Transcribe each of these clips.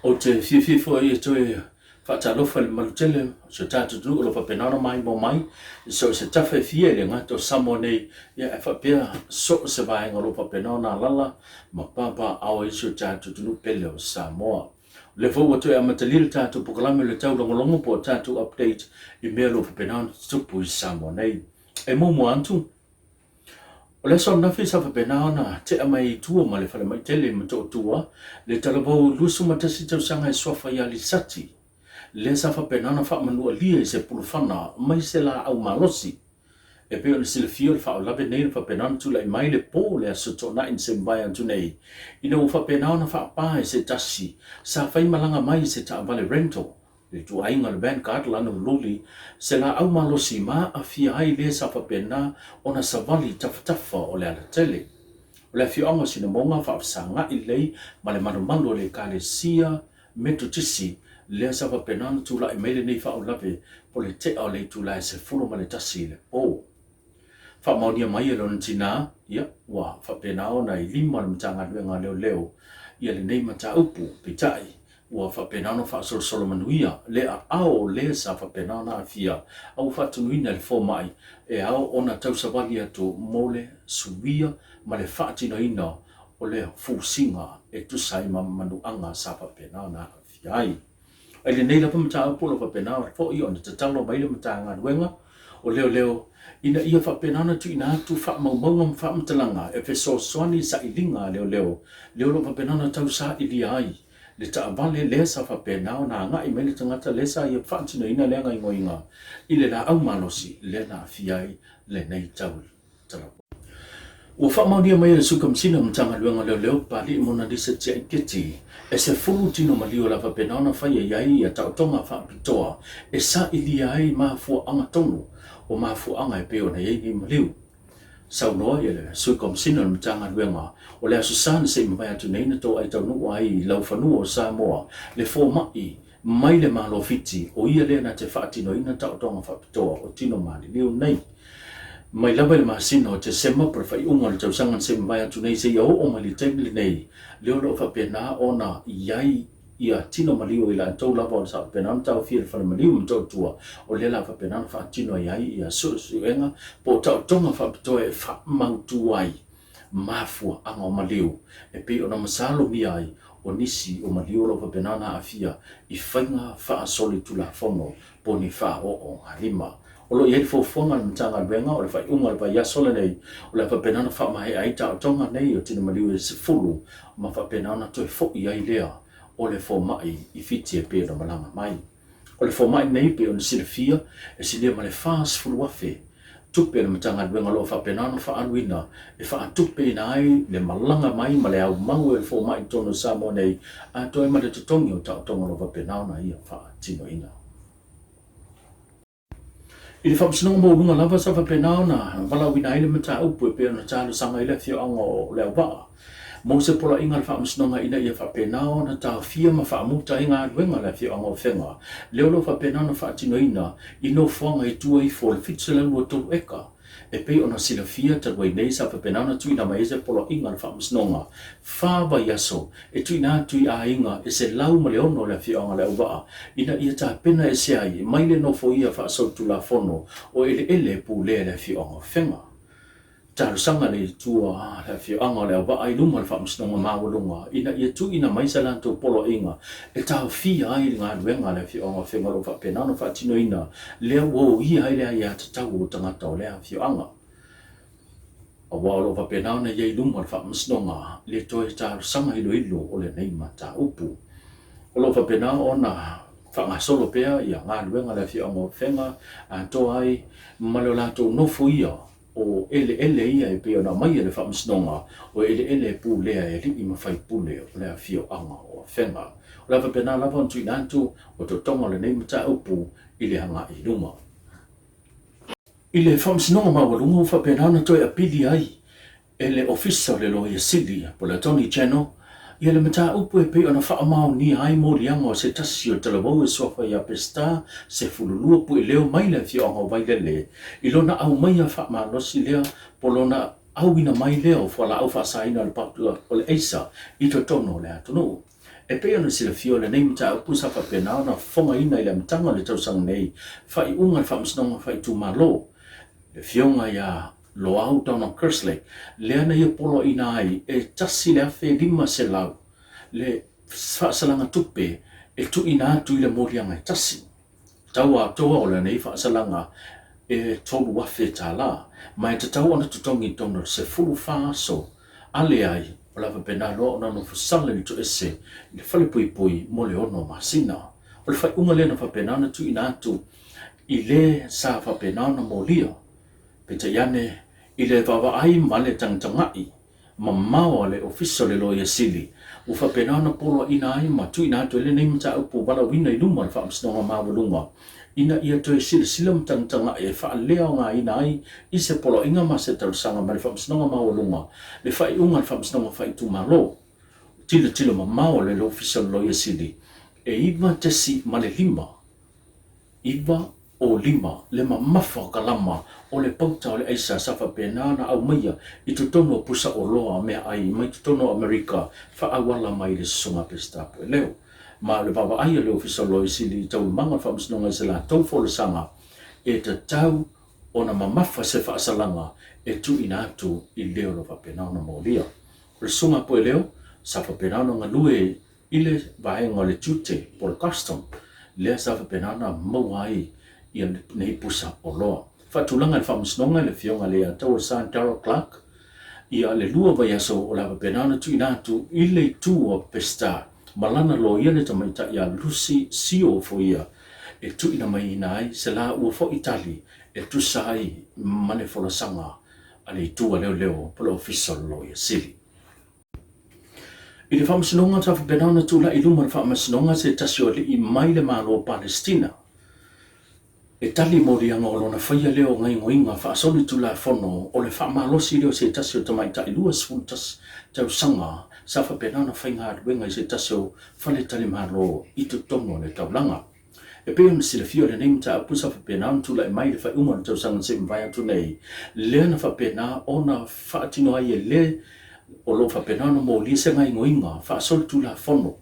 Ou te fiafia foi e toe faatalofa i le mamalu tele o si o tatou atunuu o lo o faapena ona maimoa mai i so o se tafa e fia e le gata o Samoa nei, ia ae faapea so o se vaega o lo o faapena ona alaala ma papaaao ai si o tatou atunuu pele o Samoa. O lea foi ua toe amatalia le tatou polokalame o le taulogologo po o tatou update i mea o lo o faapena ona tutupu i Samoa nei. E muamua atu, O le aso ananafi sa faapena ona tea mai i tua ma le falemai tele i Motootua le talavou 21 tausaga e suafa ia Lisati, lea sa faapena ona faamanualia i se pulufana mai se laau malosi. E pei ona silafia o le faalavelave nei na faapena ona tulai mai le po o le Aso Toonai na se mavae atu nei, ina ua faapena ona faapa e se tasi sa fai malaga mai i se taavale rental Le ituaiga o le Vanguard lana loli se laau malosi ma aafia ai le sa faapena ona savali i tafatafa o le alatele. O le afioaga o Sinamoga faafesagai lelei ma le malumalu o le Ekalesia Metotisi lea sa faapena ona tulai mai lenei faalavelave po o le tea o le itula e 11 i le po. Faamaonia mai e lona tinā, ia, ua faapena ona i lima o le Matagaluega a Leoleo ia lenei mataupu, peitai, ua faapena ona faasolosolo manuia le aao o le sa faapena ona aafia a ua faatunuina e le fomai e ao ona tausavali atu mo le suia ma le faatinoina o le fusiga e tusa ai ma manuaga sa faapena ona aafia ai. I lenei lava mataupu o lo o faapena foi ona tatalo mai le Matagaluega o Leoleo ina ia faapena ona tuuina atu faamaumauga ma faamatalaga e fesoasoani i sailiga a leoleo lea o lo o faapena ona tausailia ai le taavale lea sa faapena ona agai mai le tagata lea sa ia faatinoina lea gaoioiga i le laau malosi lea na aafia ai lenei tau talavou. Ua faamaonia mai e le Sui Kamasina o Matagaluega o Leoleo, Papalii Monalisa Tiaiketi, e 10 tino maliu o le a faapena ona faia i ai ia taotoga faapitoa e sailia ai mafuaaga tonu o mafuaaga e pei ona i ai nei maliu. Saunoa ia le Sui Kamasina o le Matagaluega o le Aso Sa na se i mavae atu nei na toai taunuu ai i laufanua o Samoa le fomai mai le Malo Fiti, o ia lea na te faatinoina taotoga faapitoa o tino maliliu nei. Mai lava i le masina o Tesema po o le faaiuga o le tausaga na se i mavae atu nei seia oo mai le taimi lenei, lea o lo o faapena ona i ai ia tino maliu i latou lava o sa faapena ona taofia i le fale maliu ma Motootua, o lea la a faapena ona faatino ai ai ia suesuega po o taotoga faapitoa e faamautu ai mafuaaga o maliu e pei ona masalomia ai o nisi o maliu o lo o faapena ona aafia i faiga faasolitulafono po o ni faaoogalima. O lo o i ai le fuafuaga a le Matagaluega o le faaiuga o le vaiaso lenei o le a faapena ona faamaea ai taotoga nei o tino maliu e 10 ma faapena ona toe foi ai lea o le fomai i Fiti e pei ona malaga mai. O le fomai nei pei ona silafia e silia ma le 40,000 tupe a le Matagaluega o lo o faapena ona faaaluina e faatupeina ai le malaga mai ma le aumau e le fomai i totonu o Samoa nei atoa ai ma le totogi o taotoga o lo o faapena ona ia faatinoina. I le Faamasinoga Maualuga lava sa faapena ona valaauina ai le mataupu e pei ona talosaga ai le afioaga o Leauvaa mo se poloaiga a le Faamasinoga ina ia faapena ona taofia ma faamuta ai galuega a le afioaga o Afega lea o lo o faapena ona faatinoina i nofoaga i tua ifo o le 723 eka. E pei ona silafia talu ai nei sa faapena ona tuuina mai ai se poloaiga a le Faamasinoga fa vaiaso e tuuina atu i aiga e 106 o le afioaga o Leauvaa ina ia tapena ese ai mai le nofoia faasolitulafono o eleele e pulea e le afioaga o Afega. Talosaga le itu a le afioaga o Leauvaa i luma o le Faamasinoga Maualuga ina ia tuuina mai se latou poloaiga e taofia ai le galuega a le afioaga o Afega o lo o faapena ona faatinoina lea ua uia ai le aiatatau o tagata o lea afioaga. Aua o lo o faapena ona i ai i luma o le Faamasinoga le toe talosaga iloilo o lenei mataupu. O lo o faapena ona faagasolo pea ia galuega a le afioaga o Afega atoa ai ma lo latou nofoia o eleele ia e pei ona aumaia e le Faamasinoga, o eleele e pulea e alii ma faipule o le afioaga o Afega. O le a faapena lava ona tuuina atu o totoga o lenei mataupu i le agai i luma. I le Faamasinoga Maualuga ua faapena ona toe apili ai e le Ofisa o le Loia Sili po o le Attorney General ia le mataupu e pei ona faamaonia ai moliaga o se tasi o talavou e suafa ia Peseta 12 Pueleo mai le afioaga o Vailele i lona aumaia faamalosi lea po o lona auina mai lea o fualaau faasaina o le aisa i totonu o le atunuu. E pei ona silafia o lenei mataupu sa faapena ona fofogaina i le amataga o le tausaga nei, faaiuga a le Faamasinoga Faaitumalo, le Afioga ia Loau Donald Kerslake, lea na ia poloaiina ai e $1,500 le faasalaga tupe e tuuina atu i le moliaga e tasi. Tau atoa o lenei faasalaga e $3,000, ma e tatau ona totogi i totonu o le 14 aso, a leai, o le a faapena loa ona nofo sala i le toese i le falepuipui mo le ono masina. O le faaiuga lea na faapena ona tuuina atu i le sa faapena ona molia. Peitai ane, i le vaavaai ma le tagatagai mamao a le Ofisa o le Loia Sili, ua faapena ona poloaiina ai ma tuuina atu ai lenei mataupu valaauina i luma o le Faamasinoga Maualuga ina ia toe silasila ma tagatagai e faaleaogaina ai i se poloaiga ma se talosaga ma le Faamasinoga Maualuga le faaiuga a le Faamasinoga Faaitumalo. Tilotilo mamao a le Ofisa o le Loia Sili e 9.5 9 o 5 le mamafa o kalama o le pauta o le aisa sa faapena ona aumaia i totonu o pusa oloa meaai mai totonu o Amerika faaauala mai i le Susuga Peseta Pueleo. Ma o le vaavaai a le Ofisa o Loia Sili i taualumaga o le Faamasinoga i se latou folasaga e tatau ona mamafa se faasalaga e tuuina atu i le o lo faapena ona molia. O le Susuga Pueleo sa faapena ona galue i le vaega o le tiute po o le custom lea sa faapena ona maua ai ia nei pusa oloa. Faatulaga e le Faamasinoga i le Afioga Leiataualesa Darrell Clarke ia le lua vaiaso o le a faapena ona tuuina atu i le itu o Peseta ma lana loia le tamaitai ia Lucy Sio Foia e tuuina maiina ai se laua foi tali e tusa ai ma le folasaga a le itu a leoleo po o le Ofisa o le Loia Sili. I le Faamasinoga sa faapena ona tulai i luma o le Faamasinoga se tasi o alii mai le Malo o Palesitina e tali moliaga o lona faia lea o gaoioiga faasolitulafono o le faamalosi lea o se tasi o tamaitai 21 tausaga sa faapena ona faigaluega i se tasi o faletalimalo i totonu o le taulaga. E pei ona silafia o lenei mataupu sa faapena ona tulai mai i le faaiuga o le tausaga na se i mavae atu nei, lea na faapena ona faatino ai e le o lo o faapena ona molia se gaoioiga faasolitulafono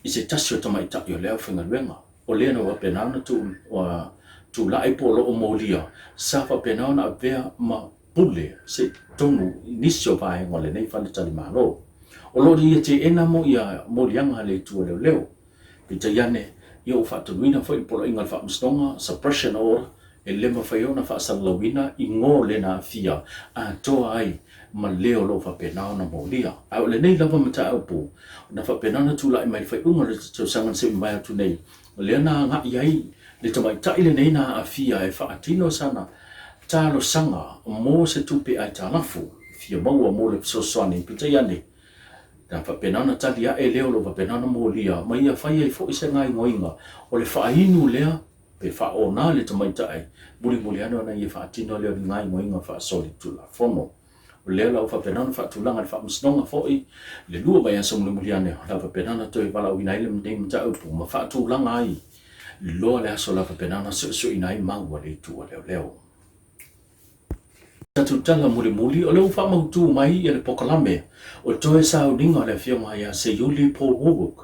i se tasi o tamaitai o le aufaigaluega. O lea na faapena ona tulai po o lo o molia sa faapena ona avea ma pule se tonu i nisi o vaega o lenei faletalimalo. O lo o ia teena mo ia moliaga a le Itu o Leoleo. Peitai ane, ia ua faatonuina foi le Poloaiga a le Faamasinoga, Suppression Order, e le mafai ona faasalalauina i ngo le na aafia atoa ai ma le o lo o faapena ona molia. A o lenei lava mataupu na faapena ona tulai mai i le faaiuga o le tausaga na se i mavae atu nei, lea na agai ai le tamaitai lenei na aafia e faatino sana talosaga mo se tupe aitalafu fia maua mo le fesoasoani. Peitai ane, Na faapena ona tali ae lea o lo o faapena ona molia ma ia fai ai foi se gaoioiga o le faainu lea pe faaona le tamaitai mulimuli ane ona ia faatino lea o ni gaoioiga faasolitulafono. O lea la ua faapena ona faatulaga e le Faamasinoga foi le lua vaiaso mulimuli ane o le a faapena ona toe valaauina ai lenei mataupu ma faatulaga ai loa le aso o le a faapena ona suesueina ai mau a le Itu a Leoleo. Tatou tala mulimuli, o lea ua faamautu mai le polokalame o toe sauniga o le Afioga ia Seiuli Paul Warwick,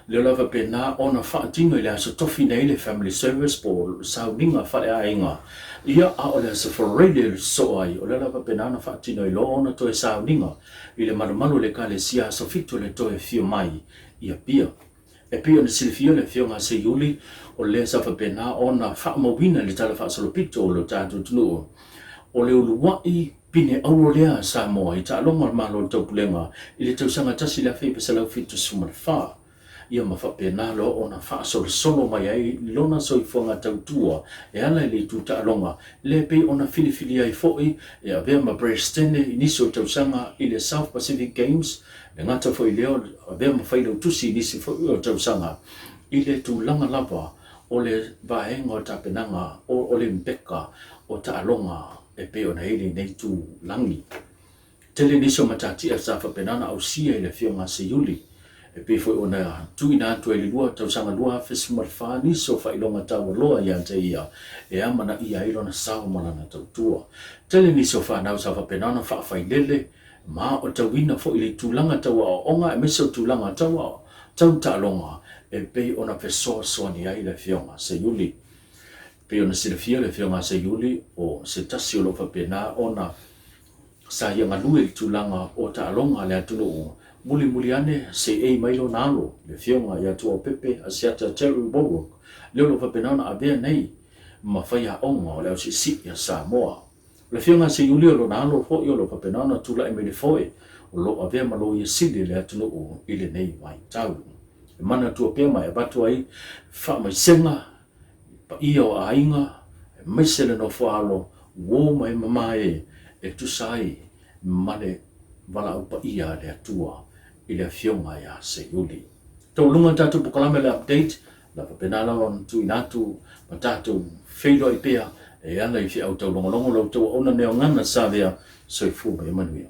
lea o le a faapena ona faatino i le aso tofi nei le Family Service po o sauniga faleaiga, ia a o le aso Faraile e sosoo ai, o lea o le a faapena ona faatino ai loa ona toe sauniga i le malumalu o le Ekalesia aso 7 le toe afio mai i Apia. E pei ona silafia le Afioga a Seiuli, o lea sa faapena ona faamauina i le Tala Faasolopito o lo tatou atunuu, o le uluai pine auro lea a Samoa i taaloga o le Malo o le Taupulega i le tausaga 1974, ia ma faapena loa ona faasolosolo mai ai lona soifuaga tautua e ala i le itu taaloga, lea e pei ona filifilia ai foi e avea ma Peresetene i nisi o tausaga i le South Pacific Games E gata foi i lea, avea ma failautusi i nisi foi o tausaga i le tulaga lava o le vaega o tapenaga o Olimpeka o taaloga e pei ona i ai lenei itu lagi. Tele nisi o matatia sa faapena ona ausia i le Afioga a Seiuli, e pei foi ona tuuina atu ai i le lua tausaga 2014 nisi o faailoga taualoa ia te ia e amanaia ai lona sao ma lana tautua. Tele nisi o fanau sa faapena ona faafailele ma o tauina foi le tulaga tau aoaoga aemaise o tulaga tau tau taaloga e pei ona fesoasoani ai le Afioga Seiuli. E pei ona silafia le Afioga Seiuli o se tasi o lo o faapena ona sa ia galue i le tulaga o taaloga a le atunuu, mulimuli ane seei mai lona alo, le Afioga ia Tuaopepe Asiata Terry Wallwork, lea o lo o faapena ona avea nei ma faiaoga o le ausiisii a Samoa. O le Afioga ia Seiuli o lona alo foi o lo o faapena ona tulai mai le foe o lo o avea ma Loia Sili a le atunuu i lenei vaitau. E manatua pea ma e avatu ai faamaisega i paia o aiga aemaise le nofo alo uo ma e mamae e tusa ai ma le valaau paia a le Atua i le Afioga ia Seiuli. Taualuga le tatou polokalame o le Update, o le a faapena lava ona tuuina atu ma tatou feiloai pea e ala i feau taulogologo la outou auauna Neogana Savea. Soifua ma ia manuia.